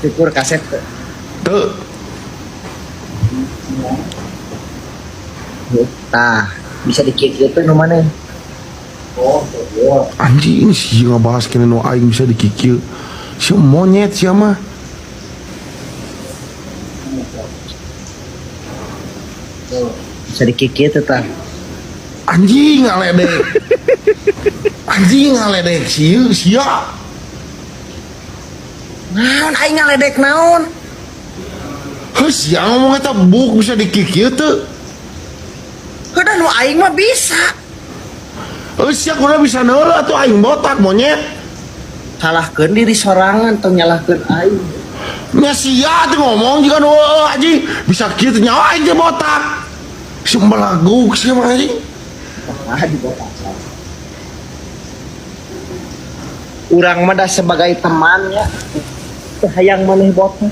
Cukur kaset teu. Teu. Tah, bisa dikieu-kieu teh nu maneh. Oh, Anjing sih ngabahas kene nu aing bisa dikikieu. Si monyet sia mah. Bisa dikikieu teh tah. Anjing ngaledek. Anjing ngaledek sia sia. Naon aing ngaledek naon? Heuh sia ngomong eta buk bisa dikikieu teu. Heuh nu aing mah bisa. Heuh sia kudu bisa neuleuh atuh aing botak monyet. Salahkeun diri sorangan tong nyalahkeun aing. Nya sia teh ngomong juga nu heueuh anjing bisa kieu teh nyawa aing teh botak. Si belaguk sia mah anjing. Ah di botakan. Urang mah dah sebagai temannya teu hayang maneh botak.